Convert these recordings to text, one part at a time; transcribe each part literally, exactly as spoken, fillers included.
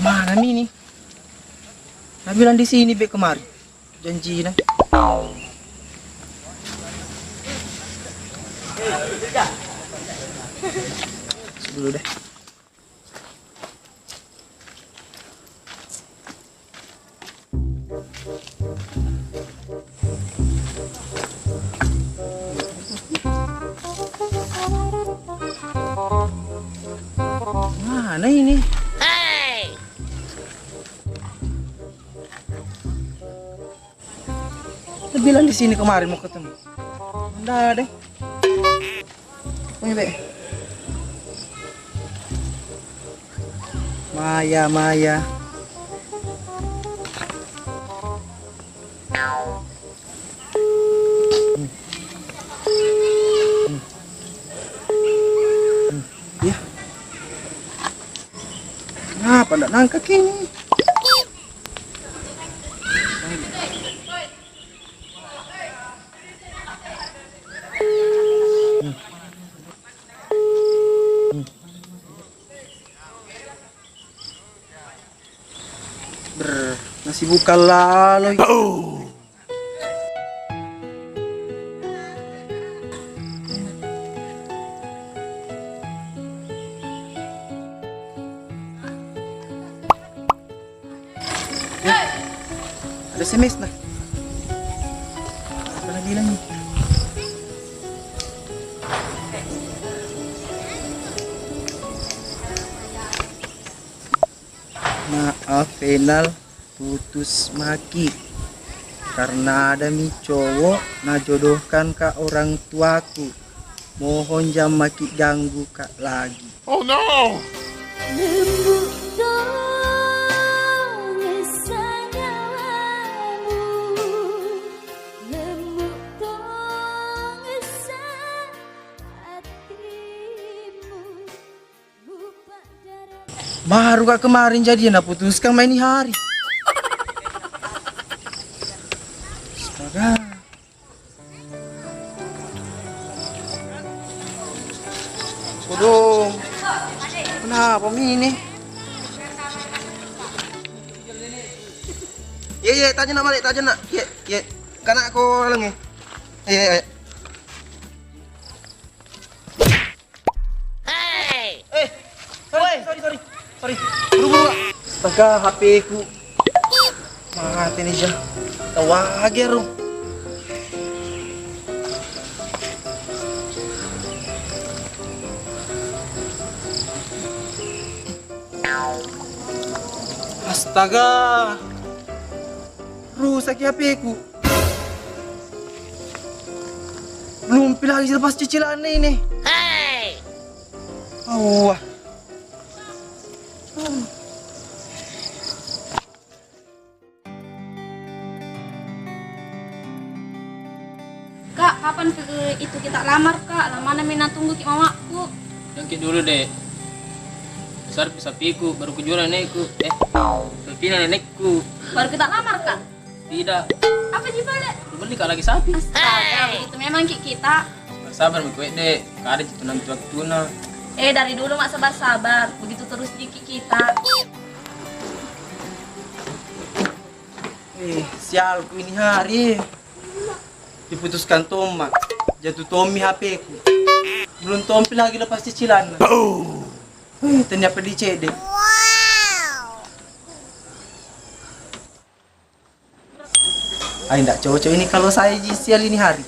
Mana mi ini? Na bilang di sini be kemarin. Janjina. Dulu deh. Mana ini? Hey! Dia bilang di sini kemarin mau ketemu. Nda ada. Ini, Dek. Maya, Maya. Ya. Kenapa ndak nangka ini? Brr, nasi bukan lalo. Eh, ada S M S nah. Apa na bilang ni? Maaf, Enal, putus maki. Karena ada mi cowok najodohkan ka orang tuaku. Mohon jang maki ganggu ka lagi. Oh no! Lembut tong esa nyawamu, lembut tong esa hatimu. Baru ka kemarin jadi na putuskan main ini hari. Astaga. Kodong. Kenapa mi ini? Ye, ye, tanya nak balik, tanya nak. Ye, ye. Kanak ko lang eh. Ye, ye. Hey! Eh, sorry, sorry, sorry. Sorry. Buru, buru, Kak. Astaga, H P ku. Mati ni jah. Tawa lagi, Ru. Astaga. Rusak H P ku. Belum pi lagi lepas cicilan ini. Hei! Wah. Kak, kapan ke itu kita lamar, Kak? Lama na mi na tunggu ki mamaku. Jangki dulu, Dek. Besar pi sapiku, baru ku jual nenekku. Eh, sapi nenekku. Baru kita lamar, Kak? Tidak. Apa ji pale? Ku beli, Kak, lagi sapi. Astaga, begitu memang ki kita. Sabar mi kowe, Dek. Kada ji tunang tua tuna. Eh, dari dulu mak sabar-sabar. Begitu terus ji ki kita. Eh, sialku ini hari. Diputuskan Tom, Mak. Jatuh Tommy H P ku. Belum Tompi lagi lepas cicilan. Eh, ternyata di C D. Ai, ndak cocok ini kalau saya ji sial ini hari.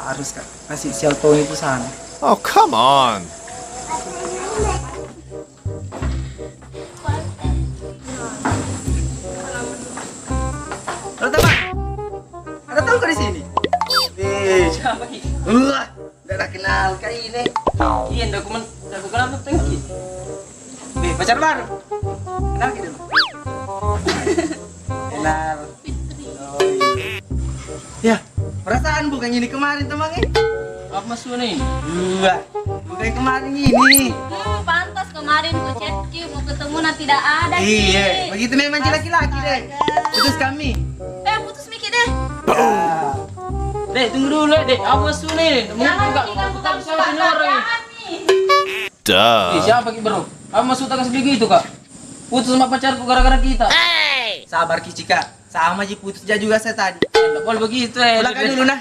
Harus ka kasih sial Tommy itu sana. Oh, come on. Ada tahu, Pak? Ada tahu kau di sini? Eh. Siapa ki? Wah, ndak ada kenal kau ini. Iya, ndak ku men-, ndak ku kenal betul ki. Eh, pacar baru. Kenal ki dulu. Kenal. Oh, iya. Ya, perasaan bukan ini kemarin, teman, eh? Apa maksudnya ini? Wah, bukan kemarin ini. Hmm, pantas kemarin ku chat ki, mau ketemu, nah tidak ada ki. Iya, begitu memang laki-laki deh. Astaga. Putus kami. Eh, putus mi ki deh. Dek, tunggu dulu, Dek. Apa maksudnya ini? Jangan ki ganggu-ganggu pekerjaan ni. Duh. Eh, siapa ki, bro? Apa maksud tak kasih begitu, Kak? Putus sama pacarku gara-gara kita. Sabar ki, Cika. Sama ji putus ja juga saya tadi. Ndak boleh begitu, eh. Pulang ka dulu, nah.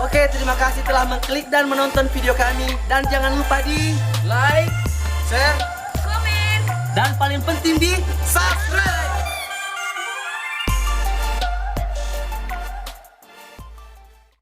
Oke, terima kasih telah mengklik dan menonton video kami. Dan jangan lupa di like, share, komen, dan paling penting di subscribe.